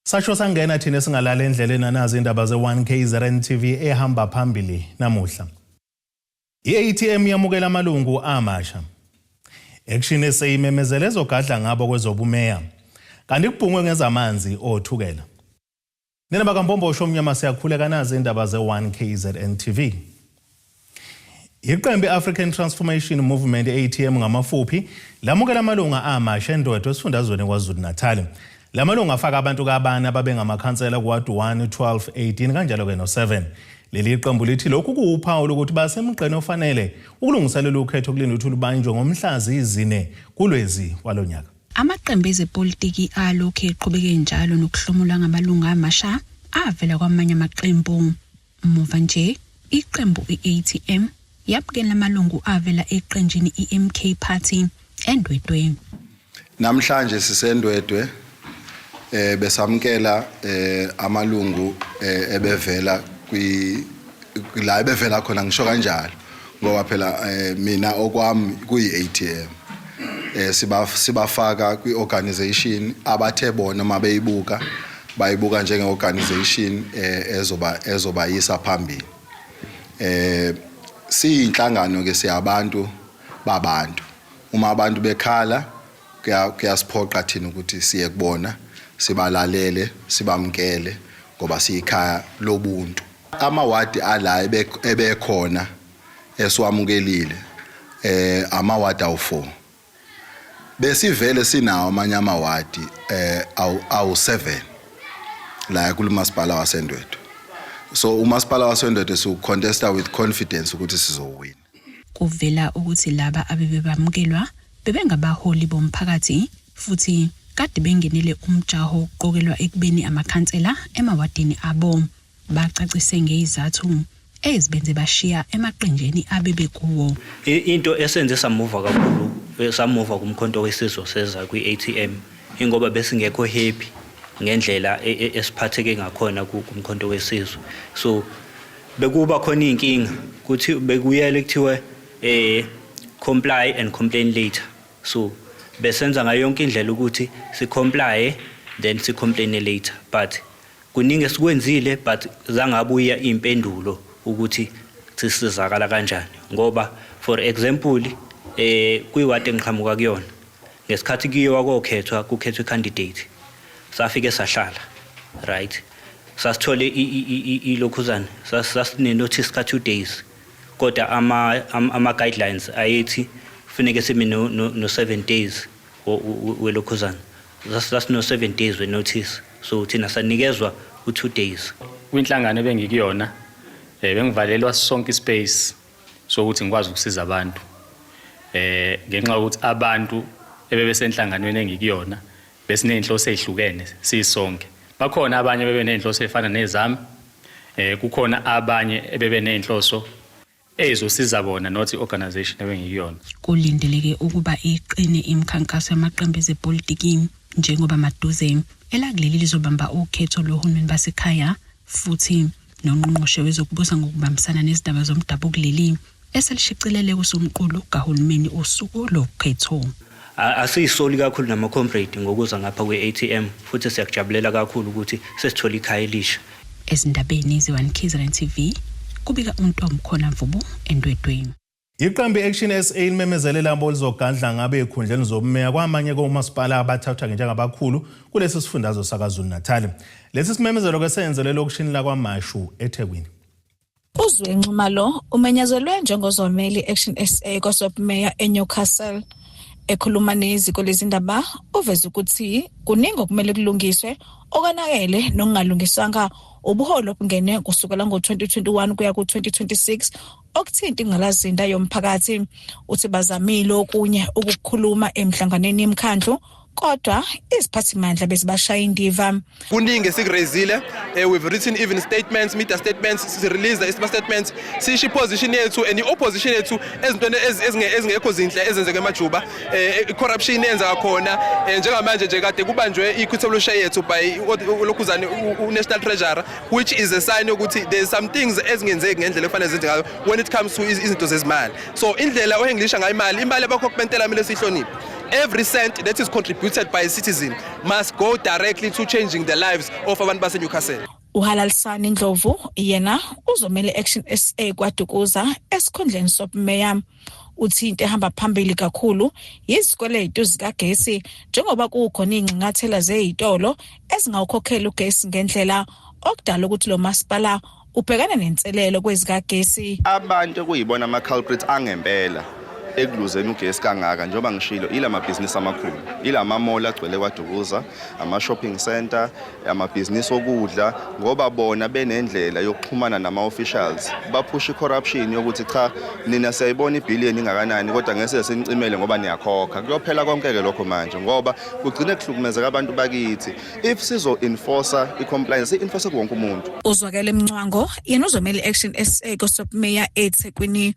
Sasho sangena thina singalala endleleni anazi indaba ze-1 KZN TV ehamba phambili namuhla. I-ATM yamukela amalungu amasha. Action SA imemezele ezogadla ngabo kwezobumeya. Kanti kubhungwe ngezamanzi oThukela. Nina bakaMbombosho omnyama siyakhuleka nazi indaba ze-1 KZN TV. Iqembu i-African Transformation Movement ATM ngamafuphi lamukela amalunga amasha eNdwedwe esifundazweni KwaZulu-Natal. La malunga afaka abantu kabane ababengamakhansela kuwadi 1, 12, 18 kanjalo-ke no-7. Leli qembu lithi lokhu kuwuphawu lokuthi basemgqeni ofanele ukulungiselela ukhetho okulindwe ukuthi lubanjwe ngomhla ziyi-4 kuLwezi walo nyaka. Amaqembu ezepolitiki alokhu eqhubeke njalo nokuhlomula ngamalungu amasha avela kwamanye amaqembu. Muva nje, iqembu i-ATM yamukela amalungu avela eqenjini i-MK Party eNdwedwe. Namhlanje siseNdwedwe besamukela amalungu ebevela kwi la ebevela khona, ngisho kanjalo ngoba phela mina okwami kuyi ATM. Sibafaka kwi-organization abathe bona uma beyibuka bayibuka njenge-organization ezobayisa phambili. Siyinhlangano ke, siyabantu babantu. Uma abantu bekhala kuyasiphoqa thina ukuthi siye kubona, sibalalele, sibamkele ngoba siyikhaya lobuntu. Amawadi ala ebekhona esiwamukelile amawadi awu4. Besivele sinawo amanye amawadi awu7 la kulumasipala waseNdwedwe. So umasipala waseNdwedwe siwu-contesta with confidence ukuthi sizowina. Kuvela ukuthi laba abebebamukelwa bebengabaholi bomphakathi futhi kade bengenele umjaho wokuqokelwa ekubeni amakhansela emawadini abo. Bacacise ngezizathu ezibenze bashiya emaqenjini abebekuwo. Into esenze samuva kakhulu, samuva kuMkhonto weSizwe seza kwi-ATM, ingoba besingekho happy ngendlela esiphatheke ngakhona kuMkhonto weSizwe. So bekuba khona iy'nkinga kuthi bekuyele kuthiwe comply and complain later. So besenza ngayo yonke indlela ukuthi si-comply then si-complain later, but kuningi esikwenzile but zangabuya iy'mpendulo ukuthi sisizakala kanjani. Ngoba for example, kwiwadi engiqhamuka kuyona, ngesikhathi kuyiwa kokhethwa, kukhethwa i-candidate, safike sahlala, right, sasithole ilokhuzana, sasine-notice ka-2 days, kodwa ama-guidelines ayethi kufuneke sime no-7 days welokhuzana. Sasino-7 days we-notice, so thina sanikezwa u-2 days. Kwinhlangano ebengikuyona bengivalelwa sonke ispace sokuthi ngikwazi ukusiza abantu ngenxa yokuthi abantu ebebesenhlanganweni engikuyona besiney'nhloso ey'hlukene sisonke. Bakhona abanye bebeney'nhloso ey'fana nezami, kukhona abanye ebebeney'nhloso ey'zosiza bona, not i-organization ebengikuyona. Kulindeleke ukuba iqine imikhankaso yamaqembu ezepolitiki njengoba maduze elakuleli lizobamba ukhetho lohulumeni basekhaya, futhi nongqongqoshe wezokubusa ngokubambisana nezindaba zomdabu kuleli eselishicilele kusomqulu kahulumeni usuku lokhetho. Asiyisoli kakhulu nama-comrade ngokuza ngapha kwe-ATM, futhi siyakujabulela kakhulu ukuthi sesithole ikhaya elisha. Ezindabeni ze-1 KZN TV, kubika uNtomkhona Mvubu eNdwedwe. Iqembu i-Action SA limemezele labo lizogadla ngabe ekhundleni zobumeya kwamanye komasipala abathathwa njengabakhulu kulesi sifundazwe saKwaZulu-Natal. Lesi simemezelo ke senzelwe elokishini lakwaMashu eThekwini. UZwe Nxumalo umenyezelwe njengozomeli i-Action SA kwesobumeya eNewcastle. Ekhuluma neziko lezindaba uveze ukuthi kuningi okumele kulungiswe okonakele nokungalungiswanga ubuholi obungene kusukela ngo-2021 kuya ku-2026 okuthinta ingqalasizinda yomphakathi. Uthi bazamile okunye ukukhuluma emhlanganweni yemikhandlu, kodwa iziphathimandla bezibashaya indiva. Kuningi esikurezile. We've written even statements, media statements, si-release ama statements, sisho i-position yethu and i-opposition yethu ezintweni ezingekho zinhle ezenzeka eMajuba, i-corruption eyenzeka khona. Njengamanje nje kade kubanjwe i-equitable share yethu by lokhuzane u-National Treasurer, which is a sign yokuthi there's some things ezingenzeki ngendlela efanele zenze ngayo when it comes to izinto zezimali. So indlela ohengilisha ngayo imali, imali abakhokhi bentela kumele siyihloniphe. Every cent that is contributed by a citizen must go directly to changing the lives of abantu baseNewcastle. UHalalisani Ndlovu yena uzomela i-Action SA KwaDukuza esikhundleni sobumeya. Uthi into ehamba phambili kakhulu yizikweletu zikagesi, njengoba kukhona iy'nxanxathela zey'tolo ezingawukhokheli ugesi ngendlela, okudala ukuthi lo masipala ubhekane nenselelo kwezikagesi. Abantu ekuyibona ama-culprits angempela ekuluzeni ugesi kangaka, njengoba ngishilo, ila mabhizinisi amakhulu, ila ma-mall agcwele KwaDukuza, ama-shopping center, amabhizinisi okudla, ngoba bona benendlela yokuxhumana nama-officials, baphusha i-corruption yokuthi cha, nina siyayibona ibhiliyoni ingakanani, kodwa ngeke sinicimele ngoba niyakhokha. Kuyophela konke-ke lokho manje, ngoba kugcine kuhlukumezeka abantu bakithi. If sizo-enforcer i-compliance, si-enforce kuwonke umuntu. Uzwakele Mncwango yena uzomela i-Action SA koSobumeya eThekwini.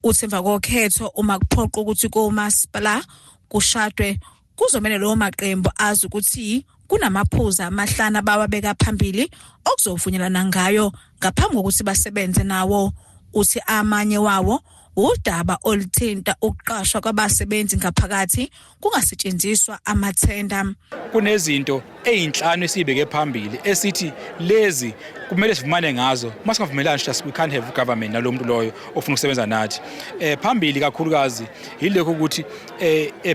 Uthi emva kokhetho, uma kuphoqa ukuthi komasipala kushadwe, kuzomele lowo maqembu azi ukuthi kunamaphuzu amahlanu abawabeka phambili okuzovunyelana ngayo ngaphambi kokuthi basebenze nawo. Uthi amanye wawo udaba oluthinta ukuqashwa kwabasebenzi ngaphakathi kungasetshenziswa amathenda. Kunezinto ey'nhlanu esiyibeke phambili esithi lezi kumele sivumane ngazo. Uma singavumelani, just we can't have government nalo muntu loyo ofuna ukusebenza nathi. Phambili kakhulukazi yilokho ukuthi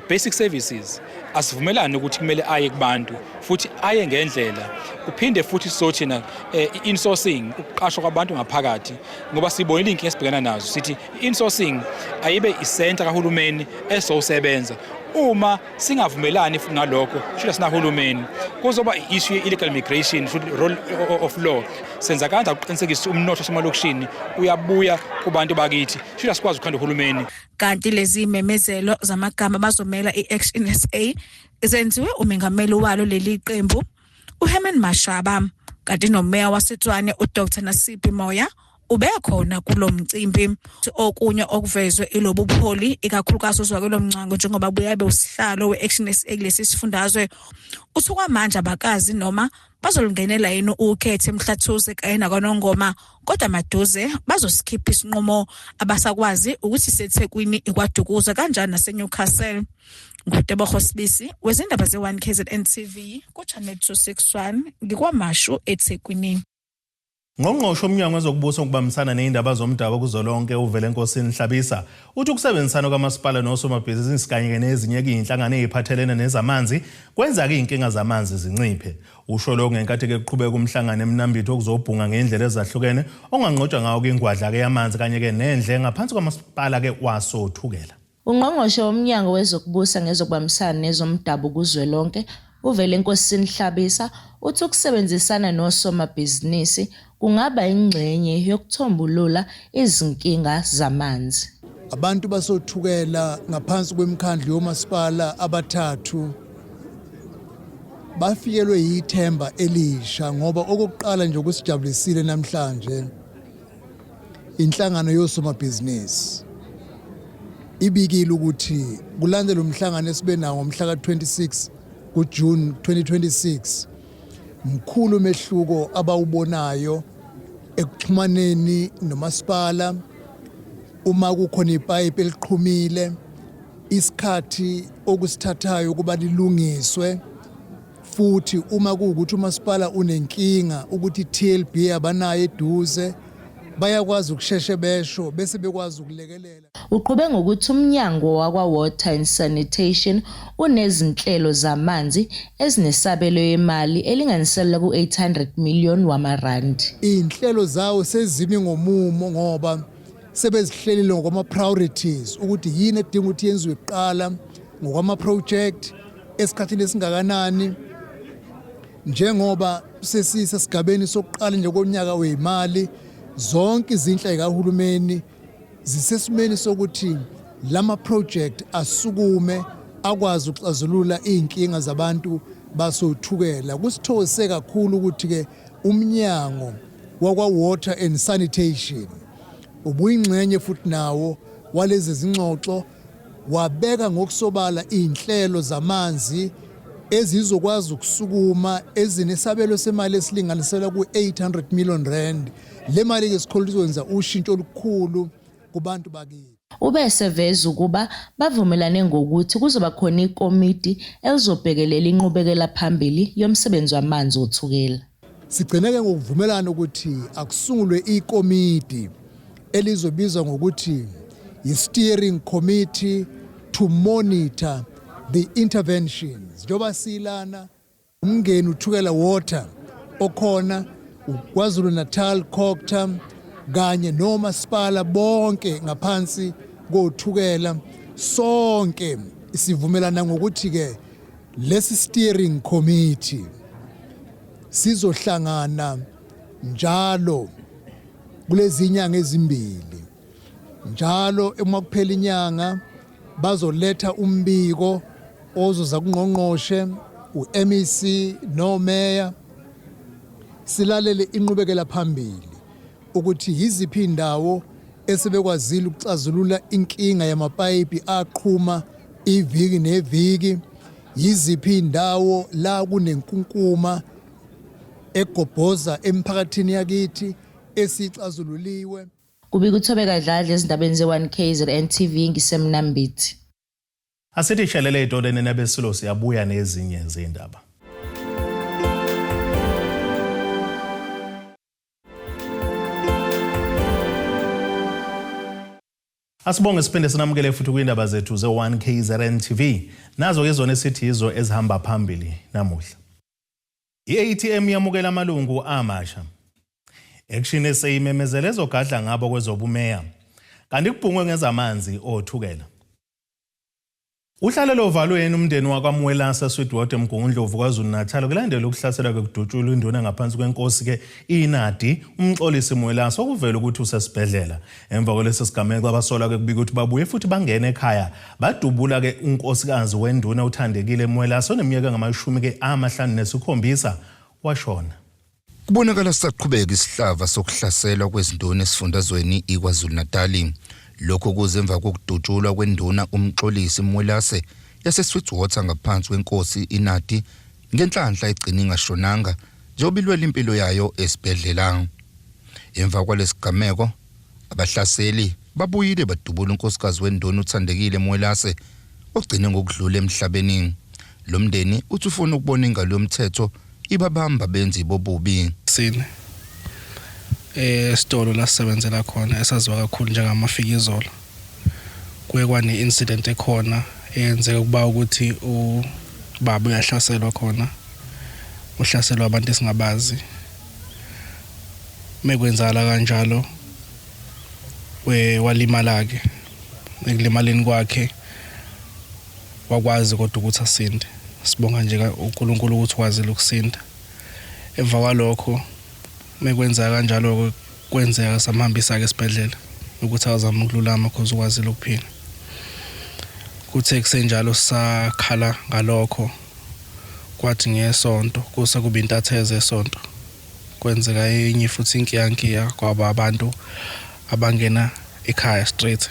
basic services asivumelani ukuthi kumele aye kubantu futhi aye ngendlela. Kuphinde futhi sizothina i-insourcing, ukuqashwa kwabantu ngaphakathi, ngoba sibonile iy'nkinga esibhekana nazo. Sithi i-insourcing ayibe isenta kahulumeni esowusebenza. Uma singavumelani futhi ngalokho, shuthi sinahulumeni. Kuzoba i-issue ye-illegal migration, futhi role of law, senza kanjani ukuqinisekisa umnotho wasemalokishini uyabuya kubantu bakithi? Shuthi asikwazi ukukhanda uhulumeni. Kanti lezi memezelo zamagama bazomela i-Action SA zenziwe umengameli walo leli qembu uHerman Mashaba, kanti nomeya waseTshwane uDr Nasiphi Moya ubekhona kulo mcimbi. Okunye okuvezwe ilobu buholi, ikakhulukazi uZwakelo Mncwango, njengoba buyabe usihlalo we-Action SA kulesi sifundazwe, uthi kwamanje abakazi noma bazolungenela yini ukhethe eMhlathuze kanye nakwaNongoma, kodwa maduze bazosikhipha isinqumo. Abasakwazi ukuthi seThekwini, iKwaDukuza kanjani naseNewcastle. NguTebogo Sibisi wezindaba ze-1 KZN TV ku-Channel 261, ngikwaMashu eThekwini. Ngqongqoshe umnyango wezokubusa ngokubambisana nezindaba zomdabu kuzolonke uVelenkosini Hlabisa uthi ukusebenzisana kwamasipala nosomabhizinisi kanye nezinye iy'nhlangano ey'phathelene nezamanzi kwenza-ke iy'nkinga zamanzi zinciphe. Usho lokhu ngenkathi-ke kuqhubeka umhlangano eMnambithi okuzobhunga ngey'ndlela ezahlukene onganqotshwa ngawo-ke ingwadla-ke yamanzi kanye-ke nendle ngaphansi kwamasipala-ke wasoThukela. Ungqongqoshe womnyango wezokubusa ngezokubambisana nezomdabu kuzwelonke uVelenkosini Hlabisa uthi ukusebenzisana nosomabhizinisi kungaba ingxenye yokuthombulula izinkinga zamanzi. Abantu basoThukela ngaphansi kwemikhandlu yomasipala abathathu bafikelwe yithemba elisha, ngoba okokuqala nje okusijabulisile namhlanje, inhlangano yosomabhizinisi ibikile ukuthi kulandela umhlangano esibe nawo ngomhla ka-26 kuJune 2026, mkhulu umehluko abawubonayo ekuxhumaneni nomasipala. Uma kukhona ipayipi eliqhumile, isikhathi okusithathayo ukuba lilungiswe, futhi uma kuwukuthi umasipala unenkinga ukuthi TLB abanayo eduze, bayakwazi ukusheshe besho bese bekwazi ukulekelela. Uqhube ngokuthi umnyango wakwa-Water and Sanitation unezinhlelo zamanzi ezinesabelo yemali elinganiselwa ku-800 million wamarandi. Iy'nhlelo zawo sezimi ngomumo, ngoba sebezihlelile ngokwama-priorities ukuthi yini edinga ukuthi yenziwe kuqala ngokwama-project, esikhathini esingakanani, njengoba sesisesigabeni sokuqala nje konyaka weyimali. Zonke izinhla zikahulumeni zisesimeni sokuthi lama project asukume akwazi ukuxazulula iy'nkinga zabantu basoThukela. Kusithokozise kakhulu ukuthi-ke umnyango wakwa-Water and Sanitation ubuyingxenye futhi nawo walezi zingxoxo, wabeka ngokusobala iy'nhlelo zamanzi ezizokwazi ukusukuma ezinesabelo semali esilinganiselwa ku-800 million rand. Le mali-ke sikholwa izokwenza ushintsho olukhulu kubantu bakithi. Ube eseveza ukuba bavumelane ngokuthi kuzoba khona ikomiti elizobhekelela inqubekela phambili yomsebenzi wamanzi oThukela. Sigcine-ke ngokuvumelana ukuthi akusungulwe ikomidi elizobizwa ngokuthi yi-steering committee to monitor the interventions. Njengoba silana uMngeni uThukela Water okhona KwaZulu Natal Cogta kanye nomasipala bonke ngaphansi koThukela sonke sivumelana ngokuthi ke lesi steering committee sizohlangana njalo kulezi nyanga ezimbili njalo uma kuphela inyanga bazoletha umbiko ozoza kungqongqoshe u-MEC nomeya silalele inqubekela phambili ukuthi yiziphi indawo esebekwazile ukuxazulula inkinga yamapayipi aqhuma iviki neviki yiziphi indawo la kunenkunkuma egobhoza emphakathini yakithi esixazululiwe. Kubika uThobeka Dladla ezindabeni ze-1 KZN TV ngiseMnambithi. Asithi shelele edoleni nabesilo siyabuya nezinye zindaba. Asibonge siphinde sinamukele futhi kwindaba zethu ze-1 KZN TV. Nazo ke zona esithi yizo ezihamba phambili namuhla. I-ATM yamukela amalungu amasha. Action SA imemezele ezogadla ngabo kwezobumeya. Kanti kubhungwe ngezamanzi oThukela. Uhlalelo ovalweni umndeni wakwaMwelase Sweetwater eMgungundlovu KwaZulu-Natal kulandela ukuhlaselwa kwekudutshulwa induna ngaphansi kwenkosi ke Inadi uMxolisi Mwelase okuvela ukuthi usesibhedlela. Emva kwalesi sigameko abasolwa ke kubika ukuthi babuye futhi bangena ekhaya badubula ke unkosikazi wenduna uThandekile Mwelase oneminyaka engamashumi ke 57 washona. Kubonakala sisaqhubeka isihlava sokuhlaselwa kwezinduna esifundazweni iKwaZulu-Natali. Lokhu kuze emva kokudutshulwa kwenduna uMxolisi Mwelase yaseSweetwater ngaphansi kwenkosi Inadi ngenhlanhla egcina ingashonanga njengoba ilwela impilo yayo esibhedlela. Emva kwalesigameko abahlaseli babuyile badubula unkosikazi wenduna uThandekile Mwelase ogcine ngokudlula emhlabeni. Lo mndeni uthi ufuna ukubona ingalo yomthetho ibabamba benzi bobubi. Sine esitolo la sisebenzela khona esaziwa kakhulu njengamafikizolo kuye kwane-incident ekhona eyenzeka kuba ukuthi ubaba uyahlaselwa khona uhlaselwa abantu esingabazi mekwenzakala kanjalo walimala-ke ekulimaleni kwakhe wakwazi kodwa ukuthi asinde sibonga nje uNkulunkulu ukuthi ukwazile ukusinda emva kwalokho mekwenzeka kanjalo kwenzeka samhambisa-ke esibhedlela ukuthi azame ukululama cause ukwazile ukuphila kuthe kusenjalo sakhala ngalokho kwathi ngesonto kuse kuba intatheze esonto kwenzeka enye futhi inkiyankiya kwaba abantu abangena ekhaya straight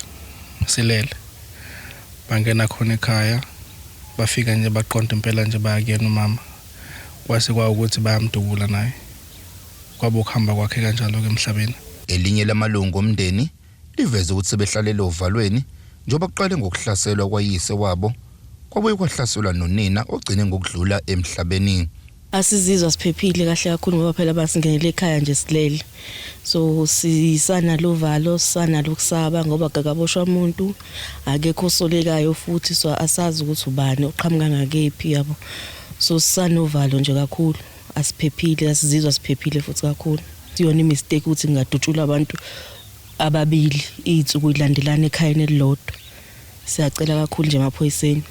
silele bangena khona ekhaya bafika nje baqonda impela nje bayakuyena umama kwase kwawukuthi bayamdubula naye kwaba ukuhamba kwakhe kanjalo-ke emhlabeni. Elinye lamalungu omndeni liveze ukuthi sebehlalele ovalweni njengoba kuqale ngokuhlaselwa kwayise wabo kwabuye kwahlaselwa nonina ogcine ngokudlula emhlabeni. Asizizwa siphephile kahle kakhulu ngoba phela basingenele ekhaya nje silele. So sisanalo uvalo, sisanalo ukusaba ngoba akakaboshwa umuntu, akekho osolekayo futhi so asazi ukuthi ubani oqhamuka ngakephi yabo. So sisanovalo nje kakhulu. Asiphephile, asizizwa siphephile futhi kakhulu. Siyona imistake ukuthi kungadutshulwa abantu ababili iy'nsuku ilandelana ekhayeni elilodwa. Siyacela kakhulu nje emaphoyiseni.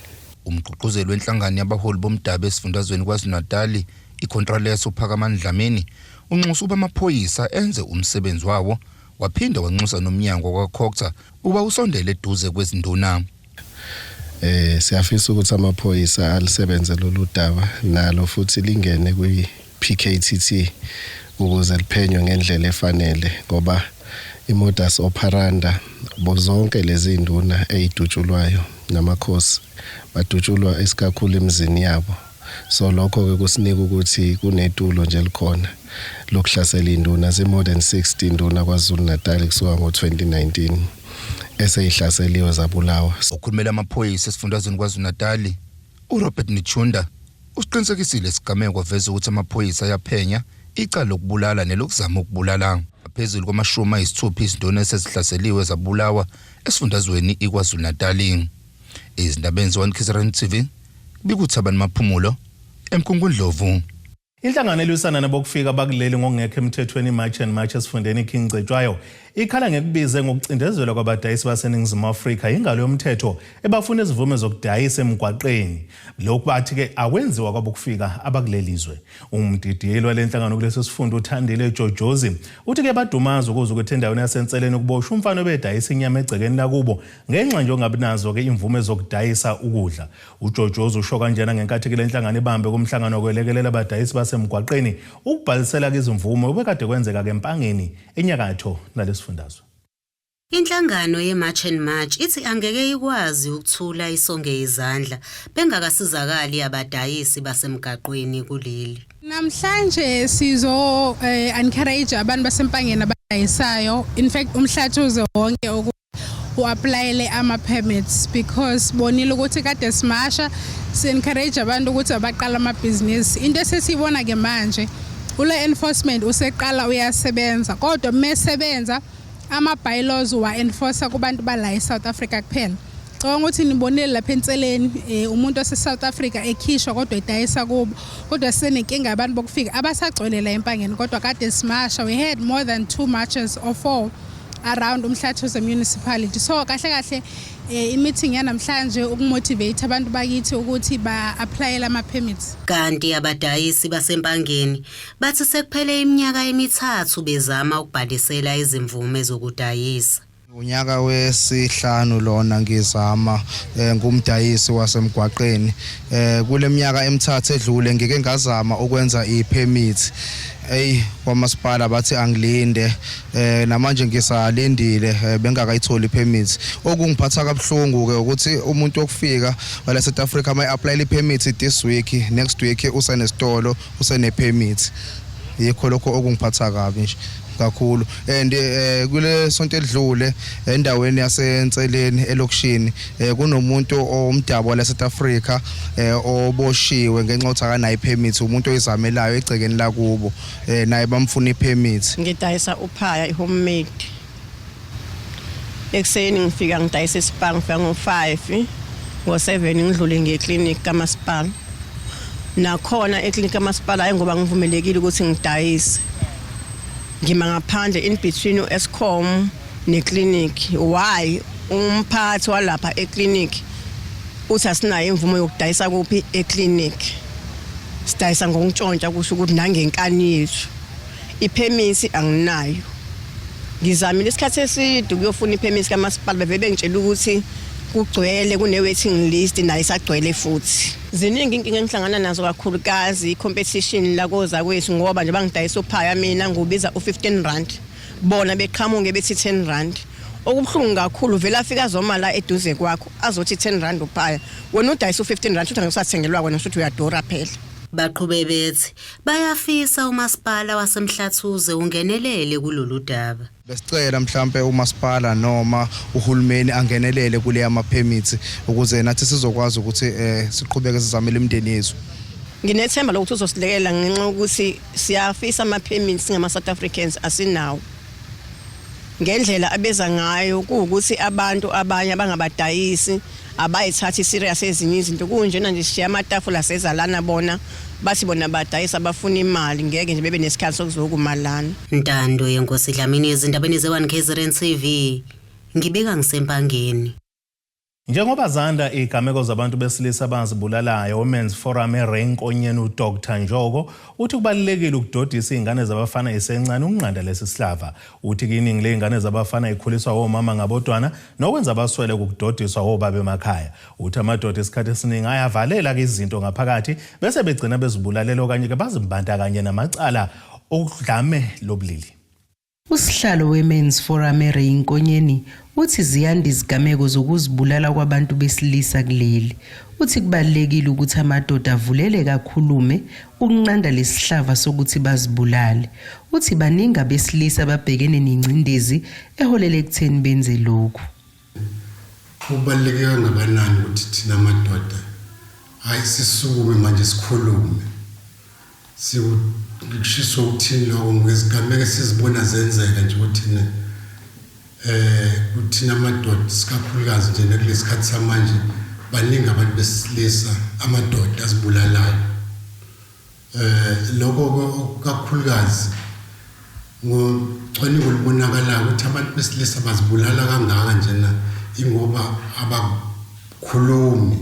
Umgqugquzeli wenhlangano yabaholi bomdabu esifundazweni KwaZulu-Natali, iContralesa uPhakamani Dlamini, unxusa ukuba amaphoyisa enze umsebenzi wawo, waphinde wanxusa nomnyango wakwaCogta ukuba usondele eduze kwezinduna. Siyafisa ukuthi amaphoyisa alisebenze lolu daba nalo futhi lingene kwi-PKTT ukuze liphenywe ngendlela efanele ngoba imodus operandi zonke lezi nduna eyidutshulwayo namakhosi badutshulwa isikakhulu emizini yabo. So lokho-ke kusinika ukuthi kunetulo nje elikhona lokuhlasela induna, zi-more than 60 induna KwaZulu Natal kusuka ngo-2019. eseyihlaseliwe zabulawa. Okhulumela amaphoyisa esifundazweni KwaZulu-Natali, uRobert Netshiunda, usiqinisekisile isigameko waveza ukuthi amaphoyisa ayaphenya icala lokubulala nelokuzama ukubulala. Phezulu kwama-60 izinduna esezihlaseliwe zabulawa esifundazweni iKwaZulu-Natali. Izindabeni ze-1 KZN TV, bikuthabani Maphumulo, eMgungundlovu. Inhlangano elwisana nabokufika bakuleli ngokungekho emthethweni i-March and March esifundeni iKing Cetshwayo ikhala ngekubize ngokucindezelwa kwabadayisi baseNingizimu Afrika ingalo yomthetho ebafuna izivume zokudayisa emgwaqeni. Lokhu bathi-ke akwenziwa kwabokufika abakuleli zwe. Umdidiyeli wale nhlangano kulesi sifunda uThandile Jojozi uthi-ke badumaza ukuze ukuthi endaweni yaseNseleni kuboshwe umfana obedayisa inyama egcekeni lakubo ngenxa nje yokungabi nazo-ke imvume zokudayisa ukudla. UJojozi usho kanjena ngenkathi kule nhlangano ibambe kumhlangano wokwelekelela abadayisi basemgwaqeni ukubhalisela izimvume obekade kwenzeka ke Empangeni enyakatho nalesifundazwe. Inhlangano ye-March and March ithi angeke ikwazi ukuthula isonge izandla bengakasizakali abadayisi basemgaqweni kuleli. Namhlanje sizo encourage abantu basempangeni abadayisayo, in fact uMhlathuze wonke, u-applyele ama-permits because bonile ukuthi kade simasha si-encourage abantu ukuthi abaqala amabhizinisi. Into esesiyibona-ke manje, ula enforcement useqala uyasebenza, kodwa mesebenza ama-bylaws wa-enforcer kubantu bala e-South Africa kuphela. Cabanga ukuthi nibonile lapha enseleni umuntu wase-South Africa ekhishwa kodwa edayisa kubo, kodwa sisenenkinga abantu bokufika abasagcwele la empangeni. Kodwa kade simasha, we had more than two marches or four around uMhlathuze municipality. So kahle kahle i-meeting yanamhlanje ukumotivate abantu bakithi ukuthi ba-applyele ama-permits. Kanti abadayisi basempangeni bathi sekuphele iminyaka emithathu bezama ukubhalisela izimvume zokudayisa. Unyaka wesihlanu lona ngizama ngumdayisi wasemgwaqeni. Kule minyaka emithathu edlule ngike ngazama ukwenza ipermit. Ey, kwamasipala bathi angilinde, namanje ngisalindile, bengakayitholi ipermit. Okungiphatha kabuhlungu ke ukuthi umuntu wokufika wala South Africa may apply ipermit this week, next week usenesitolo, usene permit. Yikho lokho okungiphatha kabi nje kakhulu. And kule sonto edlule endaweni yaseNseleni elokishini kunomuntu omdabu wala South Africa oboshiwe ngenxa yokuthi akanayo ipermit, umuntu oyizamelayo egcekeni lakubo, naye bamfuna ipermit. Ngidayisa uphaya i-homemade. Ekuseni ngifika ngidayisa iSpar, ngifika ngo-5, ngo-7 ngidlule ngiye eklinikhi kamasipala. Nakhona eklinikhi kamasipala, hayi ngoba ngivumelekile ukuthi ngidayise, ngima ngaphandle in between u-Eskom neklinikhi. Why umphathi walapha eklinikhi uthi asinayo imvumo yokudayisa kuphi eklinikhi? Sidayisa ngokuntshontsha, kusho ukuthi nangenkani yethu. Iphemisi anginayo. Ngizamile isikhathi eside ukuyofuna iphemisi kamasipala, beve bengitshela ukuthi kugcwele, kune-waiting list, nayo isagcwele futhi. Ziningi inkinga engihlangana nazo, kakhulukazi i-competition la kozakwethu, ngoba nje bangidayisa uphaya mina ngubiza u-15 rand, bona beqhamuke bethi 10 rand. Okubuhlungu kakhulu, vele afika azoma la eduze kwakho azothi 10 rand uphaya, wena udayisa u-15 rand, futhi angisathengelwa wena, futhi uyadura phela. Baqhube bethi bayafisa umasipala waseMhlathuze ungenelele kulolu daba. Besicela mhlambe umasipala noma uhulumeni angenelele kule ama permits ukuze nathi sizokwazi ukuthi siqhubeke sizamele imindeni yethu. Nginethemba lokuthi uzosilekelela ngenxa yokuthi siyafisa ama-permits singama-South Africans, asinawo. Ngendlela abeza ngayo kuwukuthi abantu abanye abangabadayisi abayithathi serious ezinye izinto. Kunjena nje sishiya amatafula seza lana, bona bathi bona badayisa bafuna imali, ngeke nje bebe nesikhathi sokuzokuma lana. Ntando yenkosi Dlamini ezindabeni ze-1 KZN TV, ngibika ngisempangeni. Njengoba zanda igameko zabantu besilisa abazibulalayo, Women's Forum eRay Nkonyeni uDr Njoko uthi kubalulekile ukudodisa izingane zabafana isencane ukunqanda lesi sihlava. Uthi iningi lezingane zabafana ikhuliswa omama ngabodwana nokwenza baswele ukudodiswa obaba emakhaya. Uthi amadoda isikhathi esiningi ayavalela ke izinto ngaphakathi bese begcina bezibulalela okanye ke bazimbandakanye namacala okudlame lobulili. Usihlalo we-Men's Forum eRay Nkonyeni uthi ziyanda izigameko zokuzibulala kwabantu besilisa kuleli. Uthi kubalulekile ukuthi amadoda avulele kakhulume ukunqanda lesihlava sokuthi bazibulale. Uthi baningi abesilisa ababhekene nengcindezi eholela ekutheni benze lokhu. Kubaluleke kangakanani ukuthi thina madoda hayi sisukume manje sikhulume. Sikushiso ukuthini lokho ngezigameko esizibona zenzeka nje ukuthi ne kuthina amadoda sikakhulukazi nje nakulesikhathi samanje baningi abantu besilisa amadoda azibulalayo. Lokho kakhulukazi ngocwaningo olubonakalayo ukuthi abantu besilisa bazibulala kangaka njena ingoba abakhulumi,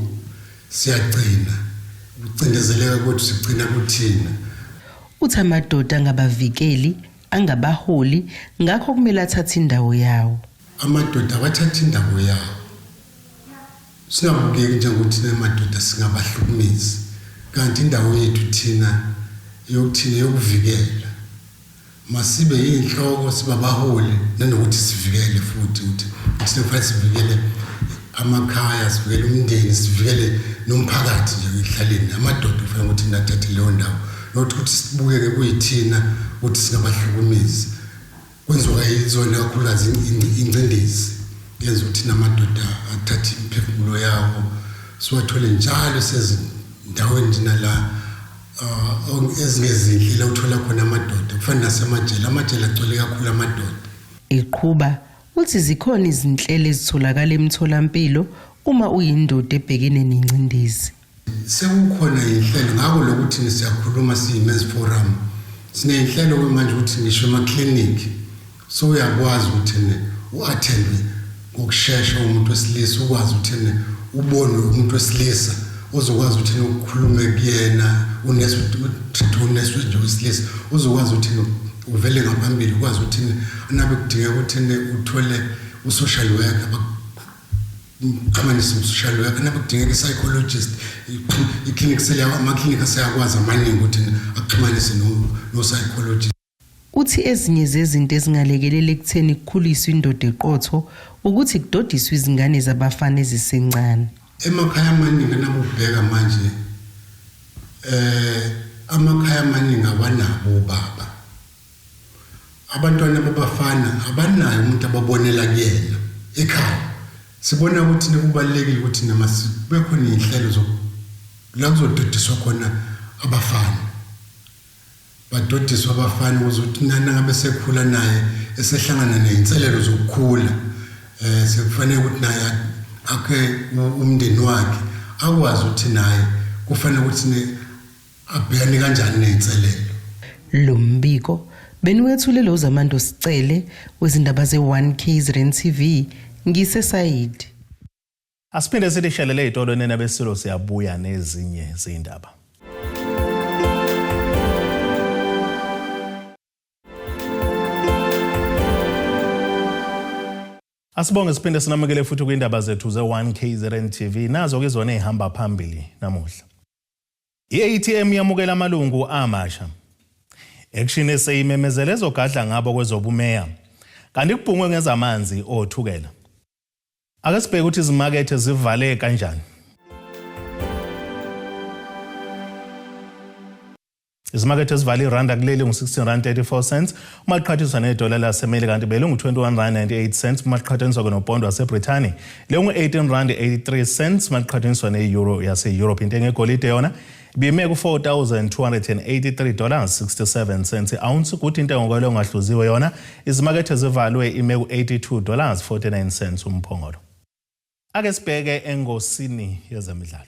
siyagcina ukucindezeleka kwethu sigcina kuthina. Uthi amadoda angabavikeli, angabaholi, ngakho kumele athathe indawo yawo. Amadoda awathathe indawo yawo. Singabukeki njengokuthi thina madoda singabahlukumezi, kanti indawo yethu thina yokuthina yokuvikela. Masibe yinhloko, sibabaholi, nanokuthi sivikele futhi ukuthi thina kufanele sivikele amakhaya, sivikele umndeni, sivikele nomphakathi nje ekuhlaleni. Amadoda kufanele ukuthi nathathe leyo ndawo, not ukuthi sibukeke kuyithina ukuthi singabahlukumezi. Kwenziwa yizona kakhulukazi ingcindezi yenza ukuthi namadoda athathe imiphefumulo yawo, siwathole njalo sezindaweni njena la ezingezinhle la uthola khona amadoda, kufana nasemajele. Amajele agcwele kakhulu amadoda. Eqhuba uthi zikhona izinhlelo ezitholakala emtholampilo uma uyindoda ebhekene nengcindezi. Sekukhona inhlelo ngakho lokuthi siyakhuluma siyi-Men's Forum, siney'nhlelo manje ukuthi ngisho emaklinikhi so uyakwazi ukuthi u-attendwe ngokushesha umuntu wesilisa, ukwazi ukuthi ubone umuntu wesilisa ozokwazi ukuthi ukhulume kuyena, unesi utreat unesi nje wesilisa uzokwazi ukuthi uvele ngaphambili, ukwazi ukuthi nabe kudingeka ukuthi uthole u-social worker, baxhumanise no-social worker, nabe kudingeka i-psychologist, iklinikhi amaklinikhi aseyakwazi amaningi ukuthi axhumanise no-psychologist. Uthi ezinye zezinto ezingalekelela ekutheni kukhuliswe indoda eqotho ukuthi kudodiswe izingane zabafana ezisencane. Emakhaya amaningi anabubheka manje amakhaya amaningi awanabo ubaba. Abantwana babafana abanayo umuntu ababonela kuyena ekhaya. Sibona ukuthi kubalulekile ukuthi nama kube khona iy'nhlelo la kuzododiswa khona abafana. Badodiswa abafana ukuze ukuthi nangabe sekhula naye esehlangana ney'nselelo zokukhula, sekufanele ukuthi naye akhe umndeni wakhe, akwazi ukuthi naye kufanele ukuthi abhekane kanjani ney'nselelo. Lo mbiko beniwethulele uZamando Sicele wezindaba ze-1 KZN TV, ngiseSayidi. Asiphinde sithi shelele ey'tolo nina besilo, siyabuya nezinye zindaba. Asibonge siphinde sinamukele futhi kwindaba zethu ze-1 KZN TV, nazo ke zona ezihamba phambili namuhla. I-ATM yamukela amalungu amasha. Action SA imemezele ezogadla ngabo kwezobumeya. Kanti kubhungwe ngezamanzi oThukela. Ake sibheke ukuthi izimakethe zivale kanjani. Izimakethe ezivale iranda kuleli ngu-16 rand 34 cents uma liqhathaniswa nedola laseMelika, kanti belingu-21 rand 98 cents uma liqhathaniswa nopondo waseBrithani, lingu-18 rand 83 cents uma liqhathaniswa ne-euro yase-Europe. Intengo yegolide yona bime ku-4,283 dollars 67 cents i-ounce, kuthi intengo kwelo engahluziwe yona izimakethe zivalwe ime ku-82 dollars 49 cents umphongolo. Ake sibheke engosini yezemidlalo.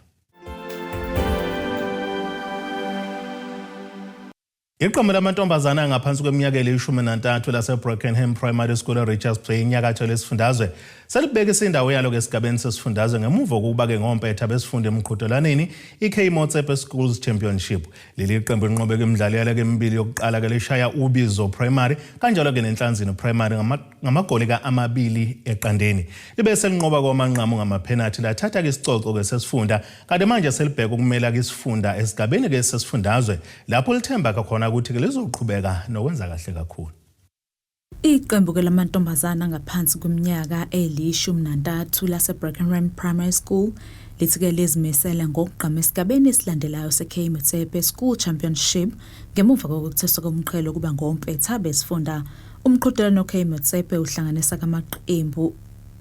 Iqembu lamantombazane angaphansi kweminyaka eli-13 lase-Brackenham Primary School e-Richards Bay enyakatho lesifundazwe selibekisa indawo yalo esigabeni sesifundazwe ngemuva kokuba-ke ngompetha besifunda emqhudelwaneni i-K Motsepe Schools Championship. Leli qembu linqobe imidlalo yalo emibili yokuqala-ke lishaya Ubizo Primary kanjalo-ke neNhlanzini Primary ngamagoli ka-2-0. Libe selinqoba kwamanqamu ngamaphenathi lathatha-ke isicoco-ke sesifunda, kanti manje selibheka ukumela-ke isifunda esigabeni-ke sesifundazwe lapho lithemba khona ukuthi-ke lizoqhubeka nokwenza kahle kakhulu. Iqembu-ke lamantombazana angaphansi kweminyaka eli-13 lase-Brackenham Primary School lithi-ke lizimisele ngokugqama esigabeni esilandelayo se-K Motsepe School Championship ngemuva kokuthweswa komqhele ukuba ngompetha besifunda. Umqhudelwano K Motsepe uhlanganisa amaqembu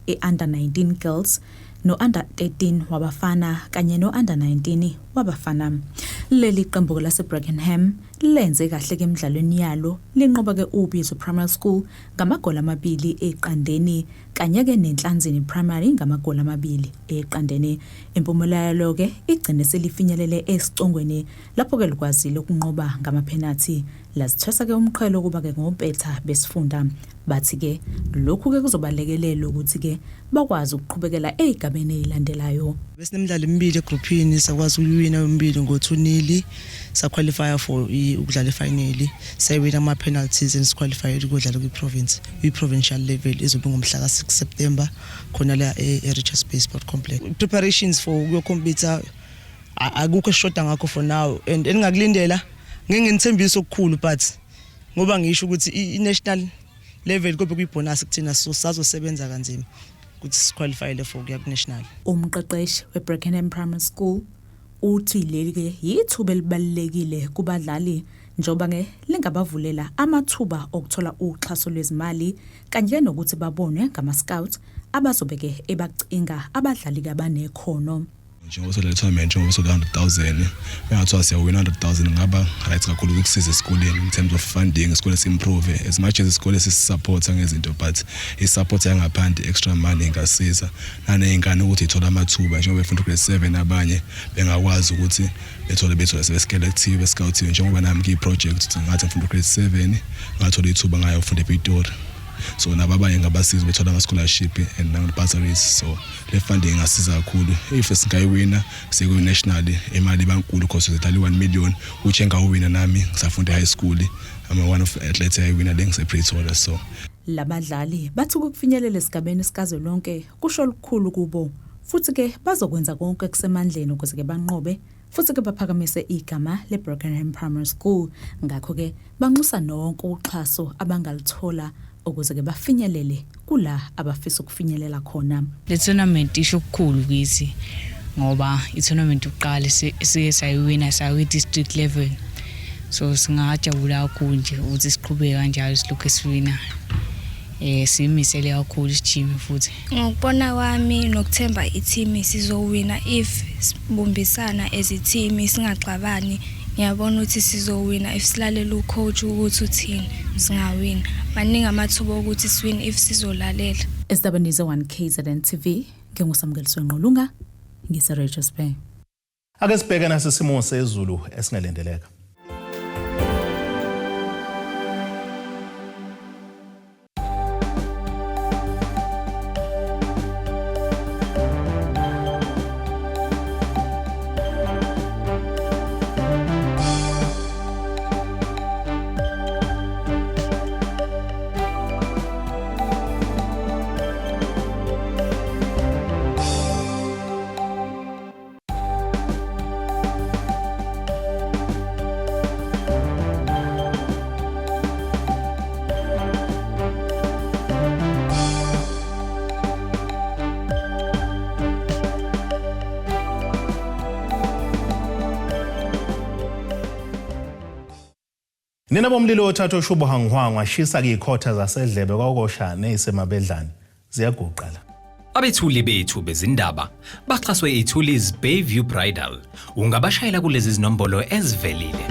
e-Under 19 Girls no-Under 13 wabafana kanye no-Under 19 wabafana. Leli qembu laseBrackenham lenze kahle ke emidlalweni yalo linqoba ke uBizo Primary School ngamagoli 2-0 kanye ke neNhlanzini Primary ngamagoli 2-0. Impumelelo ke igcine selifinyelele esicongweni lapho ke likwazile ukunqoba ngamaphenathi lazithwesa ke umqhele ukuba ke ngompetha besifunda. Bathi ke lokhu ke kuzobalekelela ukuthi ke bakwazi ukuqhubekela ezigabeni ezilandelayo. Besinemidlalo emibili egruphini, sakwazi ukuwina emibili ngo-2-0, saqualify for ukudlala ifinal, sayiwina ama-penalties and siqualify ukudlala kwi-province, kwi-provincial level ezobe ngomhla ka-6 September khona la e-Richards Bay Sport Complex. Preparations for ukuyocompete akukho esishoda ngakho for now, and engingakulindela ngeke nginithembise okukhulu, but ngoba ngisho ukuthi i-national level kobe kuyibonus kuthina, so sazosebenza kanzima ukuthi siqualifyele for ukuya ku-national. Umqeqeshi weBrackenham Primary School uthi leli ke yithuba elibalulekile kubadlali njengoba ke lingabavulela amathuba okuthola uxhaso lwezimali kanye nokuthi babonwe ngama-scout abazobe ke ebacinga abadlali abanekhono. Njengoba sodlala i-tournament, njengoba sodlala 100,000, bengathiwa siyawina 100,000 ngaba right kakhulu ukusiza esikoleni in terms of funding, isikole si-improve. As much as isikole sisupporta ngezinto, but i-support yangaphandle, extra money, ingasiza naney'ngane ukuthi ithole amathuba njengoba befunda grade 7, abanye bengakwazi ukuthi bethole sebeselectiwe, bescoutiwe, njengoba nami kuyi-project ngathi ngifunda grade 7 ngathola ithuba ngayo ufunda ePitori, so nabo abanye ngabasiza bethola ama-scholarship and nama-bursaries. So le funding ingasiza kakhulu if singayiwina sekuyi-national, imali ibankulu because sizodlala i-1 million, which engawuwina nami ngisafunda e-high school. I'm one of athletes ayiwina le ngise-Pretoria, so Labadlali bathi ukufinyelela esigabeni sikazwelonke kusho lukhulu kubo, futhi ke bazokwenza konke kusemandleni ukuze ke banqobe futhi ke baphakamise igama leBrackenham Primary School. Ngakho ke banxusa nonke uxhaso abangalithola ukuze ke bafinyelele kula abafisa ukufinyelela khona. Le tournament isho okukhulu kithi ngoba i-tournament yokuqala esiye sayiwina, sayo i-district level, so singajabula kakhulu nje ukuthi siqhubeke kanjalo, silokhu esiwina, siyimisele kakhulu, sijime futhi. Ngokubona kwami nokuthemba i-team, sizowina if sibumbisana as i-team, singaxabani. Ngiyabona ukuthi sizowina if silalela ucoach ukuthi uthini, singawina. Maningi amathuba okuthi siwine if sizolalela. Ezindabeni ze-1 KZN TV, nginguSamukeliswe Ngqulunga, ngise-Richards Bay. Ake sibheke nasisimo sezulu esingalindeleka. Nina bomlilo othatha oshubo hangihwangu ashisa ikhotha zasedlebe kwakosha neyisemabedlane ziyaguqa la. Abethuli bethu bezindaba baxhaswe iThulis Bayview Bridal. Ungabashayela kulezi zinombolo ezivelile.